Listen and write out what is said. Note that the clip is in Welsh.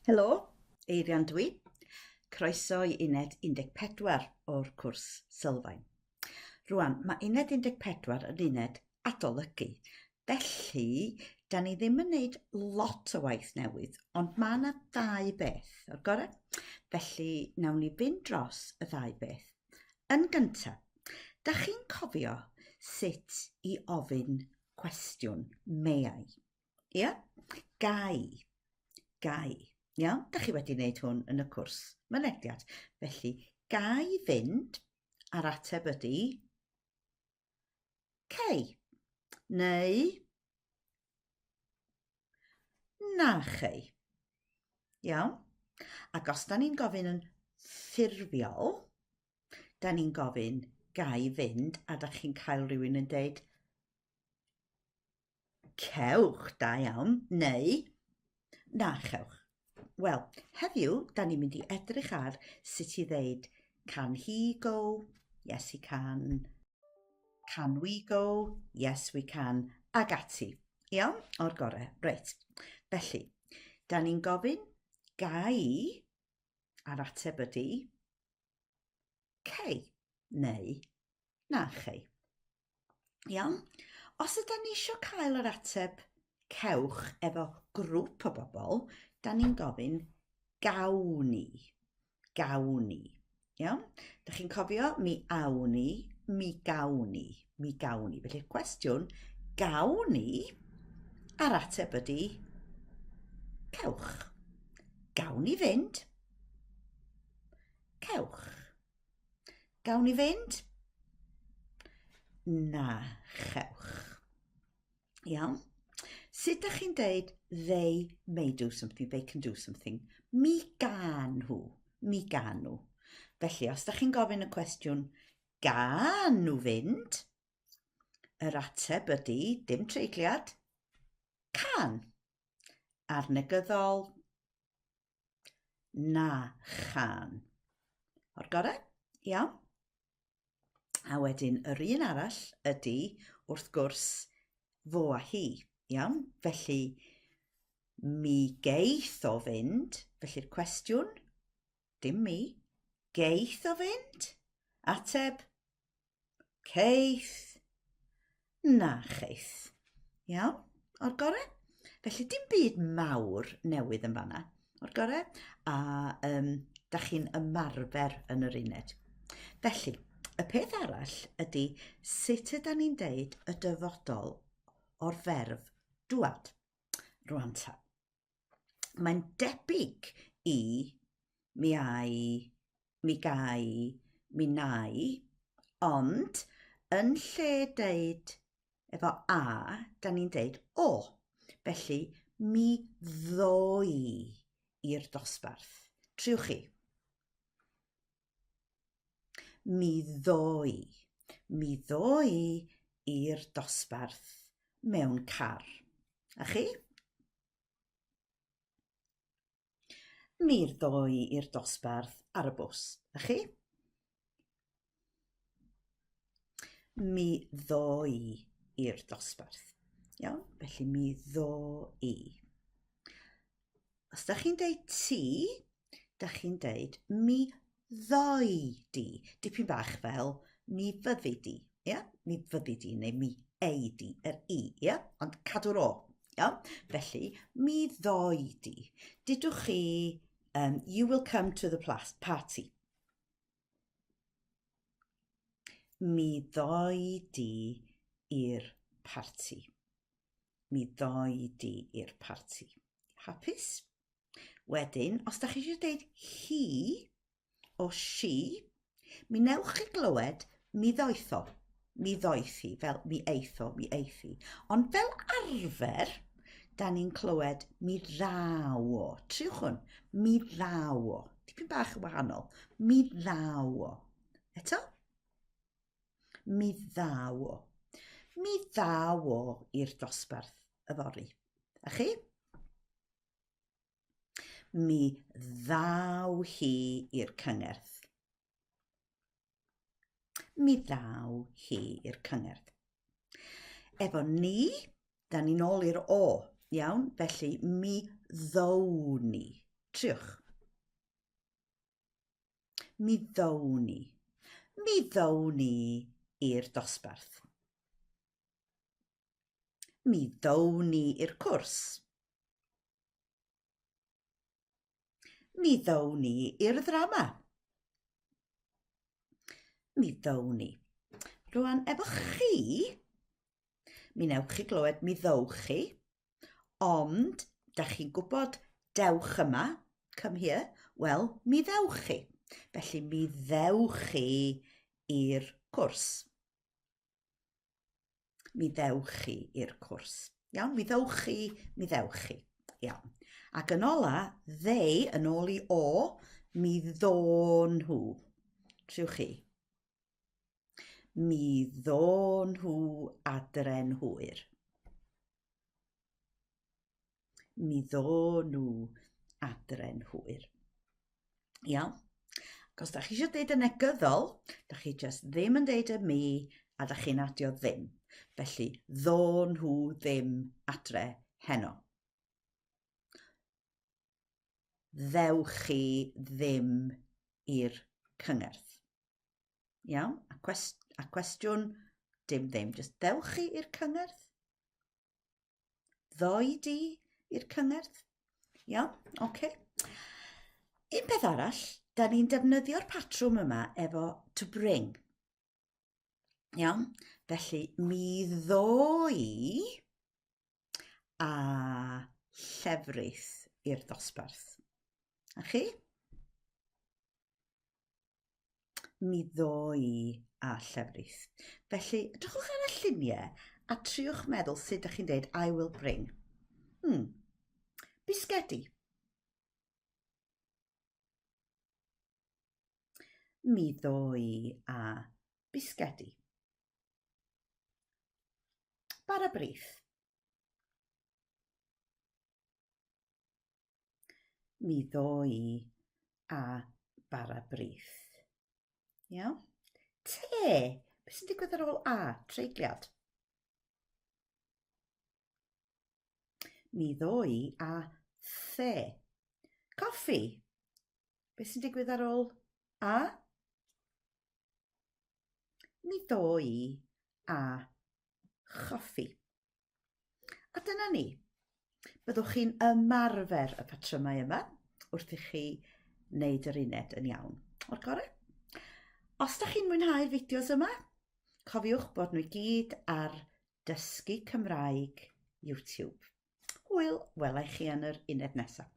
Helo, Eirian dwi. Croeso i uned 14 o'r cwrs sylfaen. Rwan, mae uned 14 yn uned adolygu. Felly, da ni ddim yn neud lot o waith newydd, ond mae yna ddau beth o'r gorau. Felly, nawn ni fynd dros y ddau beth. Yn gyntaf, da chi'n cofio sut i ofyn cwestiwn may I? Ia? Gai. Gai. Iawn? Da chi wedi wneud hwn yn y cwrs mynediad. Felly, gai fynd, a'r ateb ydy cei. Neu na chei. Iawn? Ac os da ni'n gofyn yn ffurfiol, da ni'n gofyn gai fynd a da chi'n cael rhywun yn deud Cewch, da iawn, neu na chewch. Wel, heddiw, da ni'n mynd i edrych ar sut i ddeud can he go, yes he can, can we go, yes we can, ag ati. Iawn? O'r gorau. Reit. Felly, da ni'n gofyn gai, a'r ateb ydy cei, neu na chei. Iawn? Os ydan ni eisiau cael yr ateb cewch efo grŵp o bobl, da ni'n gofyn gawn ni. Gawn ni. Iawn? Da chi'n cofio mi awn ni, mi gawn ni, mi gawn ni. Felly'r cwestiwn, gawn ni, a'r ateb ydy cewch. Gawn ni fynd? Cewch. Gawn ni fynd? Na, chewch. Iawn. Sut ydych chi'n deud they may do something, they can do something? Mi gan nhw. Mi gan nhw. Felly, os ydych chi'n gofyn y cwestiwn, gan nhw fynd? Yr ateb ydy, dim treigliad, can. A'r negyddol, Na chan. O'r gorau? Iawn. A wedyn yr un arall ydy, wrth gwrs, fo a hi. Iawn? Felly, mi geith o fynd. Felly'r cwestiwn, dim mi, geith o fynd? Ateb, Ceith. Na cheith. Iawn? O'r gore? Felly dim byd mawr newydd yn fanna. O'r gore? A um, da chi'n ymarfer yn yr uned. Felly, y peth arall ydy sut yda ni'n deud y dyfodol o'r ferf dwad. Rwan ta. Mae'n debyg i mi ai, mi gai, mi nai, ond yn lle deud efo a, da ni'n deud o. Felly, mi ddoi i'r dosbarth. Triwch chi. Mi ddoi. Mi ddoi i'r dosbarth mewn car. A chi? Mi ddoi i'r dosbarth ar y bws. A chi? Mi ddoi i'r dosbarth. Iawn? Felly mi ddo i. Os da chi'n deud ti, da chi'n deud mi ddoi di. Dipyn bach fel mi fyddi di. Ia? Mi fyddi di neu mi ei di, yr i, ia? Ond cadw'r o. Ia? Felly, mi ddoi di. Dudwch chi, um, you will come to the party. Mi ddoi di i'r parti. Mi ddoi di i'r parti. Hapus? Wedyn, os da chi eisiau deud hi o she, mi newch chi glywed mi ddoeth o. Mi ddoeth hi, fel mi eith o, mi eith hi. Ond fel arfer, da ni'n clywed mi ddaw o. Triwch hwn. Mi ddaw o. Dipyn bach yn wahanol. Mi ddaw o. Eto? Mi ddaw o. Mi ddaw o i'r dosbarth yfory. A chi? Mi ddaw hi i'r cyngerdd. Mi ddaw hi i'r cyngerdd. Efo ni, da ni'n ôl i'r o, iawn? Felly, mi ddown ni. Triwch. Mi ddown ni. Mi ddown ni i'r dosbarth. Mi ddown ni i'r cwrs. Mi ddown ni i'r ddrama. Mi ddown ni. Rwan, efo chi, mi newch chi glywed mi ddowch chi, ond da chi'n gwybod dewch yma, come here, wel, mi ddewch chi. Felly mi ddewch chi i'r cwrs. Mi ddewch chi i'r cwrs. Iawn, mi ddewch chi, mi ddewch chi. Iawn. Ac yn ola, they, yn ôl i o, mi ddôn nhw. Triwch chi. Mi ddôn nhw adre'n hwyr. Mi ddôn nhw adre'n hwyr. Iawn? Ac os da chi eisiau deud y negyddol, da chi just ddim yn deud y mi a da chi'n adio ddim. Felly, ddôn nhw ddim adre heno. Ddewch chi ddim i'r cyngerdd. Iawn? A, cwest a cwestiwn, dim ddim. Just ddewch chi i'r cyngerdd? Ddoi di i'r cyngerdd? Iawn? Oce. Okay. Un peth arall, da ni'n defnyddio'r patrwm yma efo to bring. Iawn? Felly, mi ddoi a llefrith i'r dosbarth. A chi? Mi ddo i a llefrith. Felly, edrychwch ar y lluniau a triwch meddwl sut ydych chi'n dweud I will bring. Bisgedi. Mi ddo i a bisgedi. Bara brith. Mi ddo i a bara brith. Iawn? Te. Beth sy'n digwydd ar ôl a? Treigliad. Mi ddo i a the. Coffi. Beth sy'n digwydd ar ôl a? Mi ddo i a choffi. A dyna ni. Byddwch chi'n ymarfer y patrymau yma wrth i chi wneud yr uned yn iawn. O'r gorau. Os da chi'n mwynhau'r fideos yma, cofiwch bod nhw i gyd ar Dysgu Cymraeg YouTube. Hwyl, welai chi yn yr uned nesaf.